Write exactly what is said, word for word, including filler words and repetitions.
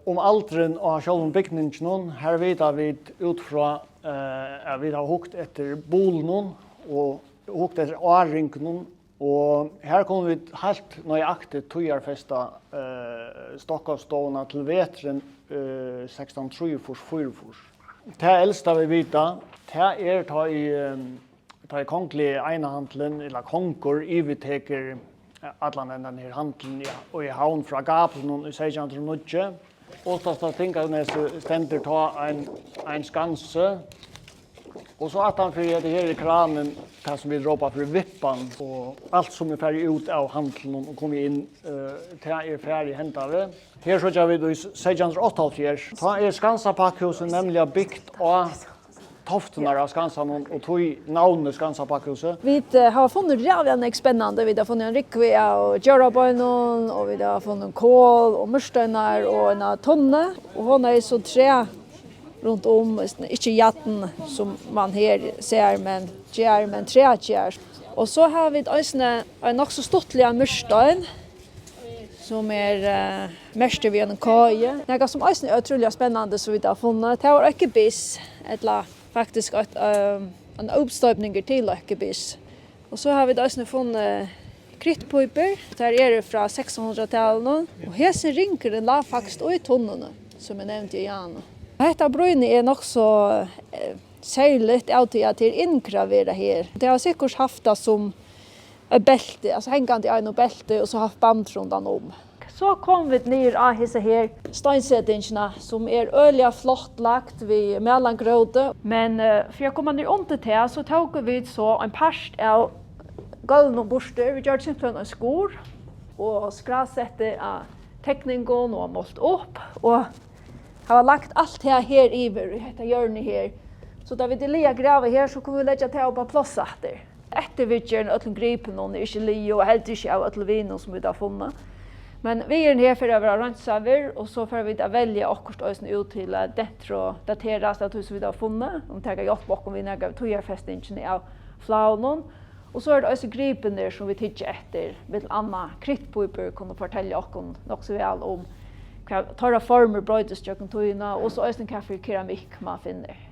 Um aldurin á sjálvum bygninginum, har vita vit út frá, eh, at vit hava hugt eftir bulunum og hugt eftir áringunum, og har kunnu vit heilt nøyaktigt tíðarfesta, eh, Stokkhálvsstovuna til veturin, eh, sekstan trýogfýrs fýraogfýrs. Tað elsta vit vita, tað er tá ið, eh, tá ið kongligi einahandilin, ella kongur, yvirtekur allan hendan her handilin í, í Havn frá Gablinum í seytjan hundrað og níggju. Uttast á Tinganesi stendur tá ein, ein skansi, og so aftan fyri hetta her er kranin, tað sum vit rópa fyri vippan, og alt sum er farið út av handlinum og komið inn, eh, tað er farið henda veg. Her síggja vit í seytjan hundrað og áttaoghálvfjerðs, tá er Skansapakkhúsið nemliga bygt á toftirnar av skansanum og tí navnið Skansapakkhúsið. Vit, eh, hava funnið ræðuliga nógv spennandi. Vit hava funnið ein rúgvu av djórabeinum, og vit hava funnið kol og mursteinar og eina tunnu. Og hon er so træ rundt um, ikki jarn sum man her sær, men ger, men træger. Og so hava vit eisini ein nokk so stuttligan murstein, sum er, eh, merktur við einum K-i. Nakað sum eisini er ótrúliga spennandi, sum vit hava funnið, tað var eitt gebis, ella faktisk eitt, eh, ein uppstoypningur til eitt gebis. Og so hava vit eisini funnið krittpípur. Tær eru frá sekstanhundraðtalinum, og hesin ringurin lá faktiskt í tunnuni, sum eg nevndi í áðni. Hetta brýnið er nokk so, eh, serligt av tí at tað er inngraverað her. Tey hava sikkurt havt tað sum eitt belti, altso hangandi á einum belti og so havt band rundan um. So komu vit niður á hesa her steinsetingina, sum er øgiliga flott lagt við malangróti. Men, eh, fyri at koma niður undir tað, so tóku vit so ein part av gólvinum burtur. Vit gjørdu simpelthen ein skurð og skrásetti á tekningum og mált upp og hava lagt alt tað her yvir í hetta hjørnið her. So tá vit eru liðug at grava her, so kunnu vit leggja tað upp á pláss aftur. Eftirviðgerðin av øllum gripunum er ikki liðug, og heldur ikki av øllum viðnum, sum vit hava funnið. Men viðurin her fer at verða reinsaður, og so fara vit at velja okkurt eisini út til at dendrodaterast av tí, sum vit hava funnið, um tað kann hjálpa okkum við nakað av tíðarfestingini av flagunum. Og so eru tað eisini gripirnir, sum vit hyggja eftir, millum annað krittpípur kunnu fortelja okkum nokk so væl um, hvat teirra formur broytist gjøgnum tíðina, og so eisini hvat fyri keramikk man finnur.